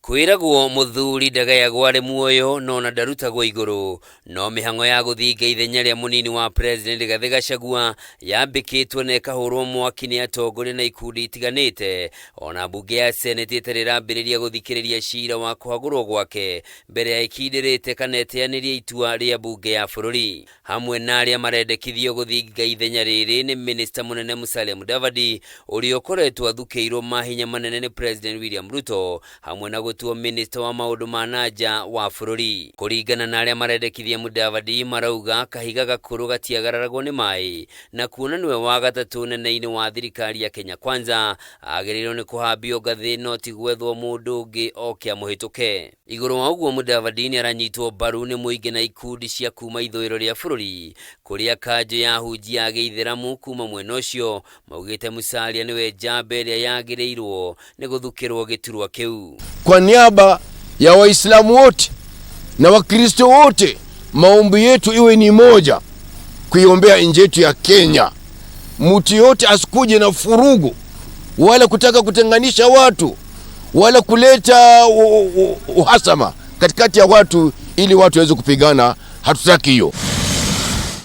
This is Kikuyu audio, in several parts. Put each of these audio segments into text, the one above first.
Kwĩragwo mũthuri ndagayagwo arĩ muoyo no ona ndarutagwo igũrũ. No mĩhang'o ya gũthinga ithenya rĩa mũnini wa President Rigathĩ Gachagua yambĩkĩtwo na ĩkahũrwo mwaki nĩ atongoria na ikundi itiganĩte ona mbunge ya Senate ĩtarĩ ĩrambĩrĩria gũthikĩrĩria cira wa kũhagũrwo gwake mbere ya ĩkindĩrĩte kana ĩteanĩrie itua rĩa mbunge ya bũrũri. Hamwe na arĩa marendekithio gũthinga ithenya rĩrĩ nĩ Mĩnĩsta mũnene Musalia Mudavadi ũrĩa ũkoretwo athukĩirwo mahinya manene nĩ President William Ruto hamwe na gũtuo Mĩnĩsta wa maũndũ ma na nja wa bũrũri. Kũringana na arĩa marendekithia Mudavadi marauga kahiga gakũrũ gatiagararagwo nĩ maĩ na kuona nĩwe wa gatatũ ũnene-inĩ wa thirikari ya Kenya Kwanza agĩrĩirwo nĩ kũhambio ngathĩ no ti gwethwo mũndũ ũngĩ oke amũhĩtũke. Igũrũ wa ũguo Mudavadi nĩaranyitwo mbaru nĩ mũingĩ na ikundi cia kuma ithũĩro rĩa bũrũri kũrĩa kanjũ ya ahunjia a gĩithĩramu kuma mwena ũcio maugĩte Musalia nĩwe njamba ĩrĩa yagĩrĩirwo nĩ gũthukĩrwo gĩturwa kĩu. Kwa niaba ya Waislamu wote na Wakristo wote, maombi yetu iwe ni moja, kuiombea nchi yetu ya Kenya. Mtu yote asikuje na furugu wala kutaka kutenganisha watu wala kuleta uhasama katikati ya watu ili watu waweze kupigana. Hatutaki hiyo.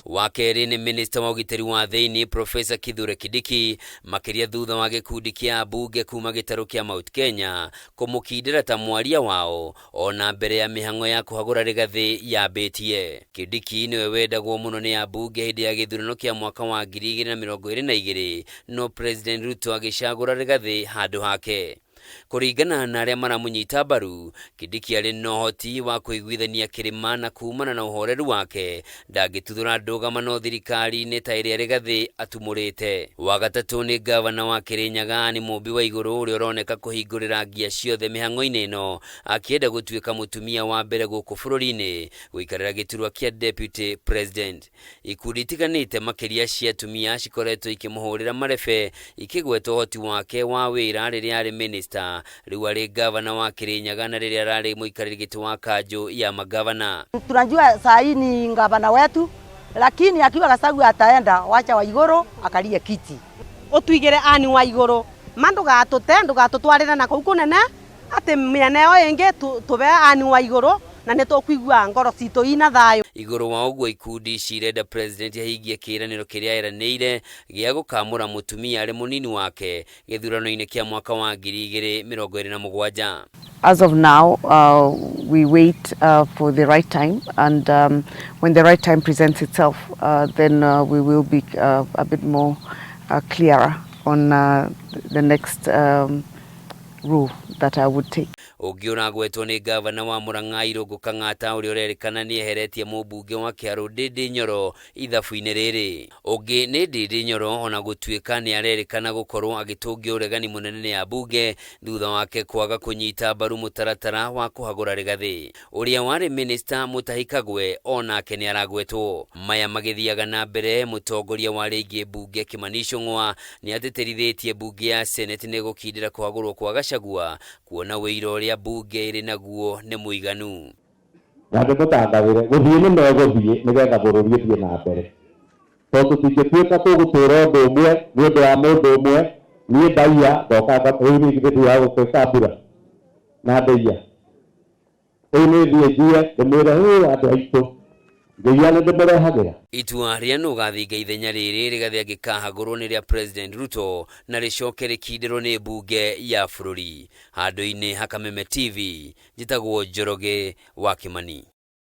Wa kerĩ nĩ minista wa ũgitĩri wa thĩinĩ Profesa Kithure Kindiki makĩria thutha wa gĩkundi kĩa ambunge kuma gĩtarũ kĩa Mount Kenya kũmũkindĩra ta mwaria wao ona mbere ya mĩhang'o ya kũhagũra Rigathĩ yambĩtie. Kindiki nĩwe wendagwo mũno nĩ ambunge hĩndĩ ya gĩthurano kĩa mwaka wa 2022 no President Ruto agĩcagũra Rigathĩ handũ hake. Kũringana na arĩa maramũnyita mbaru, Kindiki arĩ na ũhoti wa kũiguithania kĩrĩma na kumana na ũhoreru wake ndangĩtuthũra ndũgamano thirikari-inĩ ta ĩrĩa Rigathĩ atumũrĩte. Wa gatatũ nĩ ngavana wa Kĩrĩnyaga Anne Mũmbi wa Igũrũ ũrĩa ũroneka kũhingũrĩra ngia ciothe mĩhang'o-inĩ ĩno akĩenda gũtuĩka mũtumia wa mbere gũkũ bũrũri-inĩ gũikarĩra gĩturwa kĩa Deputy President. Ikundi itiganĩte makĩria cia atumia cikoretwo ikĩmũhũrĩra marebe ikĩgweta ũhoti wake wa wĩra rĩrĩa arĩ minista, rĩu arĩ ngavana wa Kĩrĩnyaga na rĩrĩa ararĩ mũikarĩri gĩtĩ wa kanjũ ya magavana. Tunajua saa hii ni gavana wetu, lakini akiwa Gachagua ataenda, wacha Waiguru akalie kiti. Ũtuigĩre Anne Waiguru ma ndũgatũte ndũgatũtwarĩre na kũu kũnene atĩ mĩena ĩyo ĩngĩ tũbe Anne Waiguru na nĩ tũkũigua ngoro citũ ina thayũ. Igũrũ wa ũguo ikundi ici irenda president ahingie kĩĩranĩro kĩrĩa eranĩire gĩa gũkamũra mũtumia arĩ mũnini wake gĩthurano-inĩ kĩa mwaka wa 2027. As of now, we wait for the right time, and when the right time presents itself, then we will be a bit more clearer on the next role that I would take. Ũngĩ ũragwetwo nĩ ngavana wa Murang'a Irũngũ Kang'ata ũrĩa ũrerĩkana nĩ eheretie mũmbunge wa Kĩharũ Ndindi Nyoro ithabu-inĩ rĩrĩ. Ũngĩ nĩ Ndindi Nyoro ona gũtuĩka nĩ arerĩkana gũkorwo agĩtũngio ũregani mũnene nĩ ambunge thutha wake kwaga kũnyita mbaru mũtaratara wa kũhagũra Rigathĩ. Ũrĩa warĩ minista Mutahi Kagwe onake nĩ aragwetwo. Maya magĩthiaga na mbere, mũtongoria wa arĩa aingĩ mbunge Kimani Ichung'wa nĩ atĩtĩrithĩtie mbunge ya Senate nĩ gũkindĩra kũhagũrwo kwa Gachagua kuona ũira ũrĩa mbunge ĩrĩ naguo nĩ mũiganu. Na ndĩmũtangathĩre gũthiĩ nĩ megũthiĩ nĩgetha bũrũri ũthiĩ na mbere tondũ tũtingĩtuĩka tũgũtũra ũndũ ũmwe nĩ ũndũ wa mũndũ ũmwe. Niĩ ndaiya ngoka rĩu niĩ githĩ ndiaga gũkwĩka mbura na ndaiya rĩu nĩ thiĩ njiye ndĩmwĩre hĩ andũ aitũ ngĩiya nĩ ndĩmũrehagĩra. Itua rĩa nũ ũgathinga ithenya rĩrĩ Rigathĩ angĩkahagũrwo nĩ rĩa President Ruto na rĩcoke rĩkindĩrwo nĩ mbunge ya bũrũri. Handũ-inĩ ha Kameme TV, njĩtagwo Njoroge wa Kimani.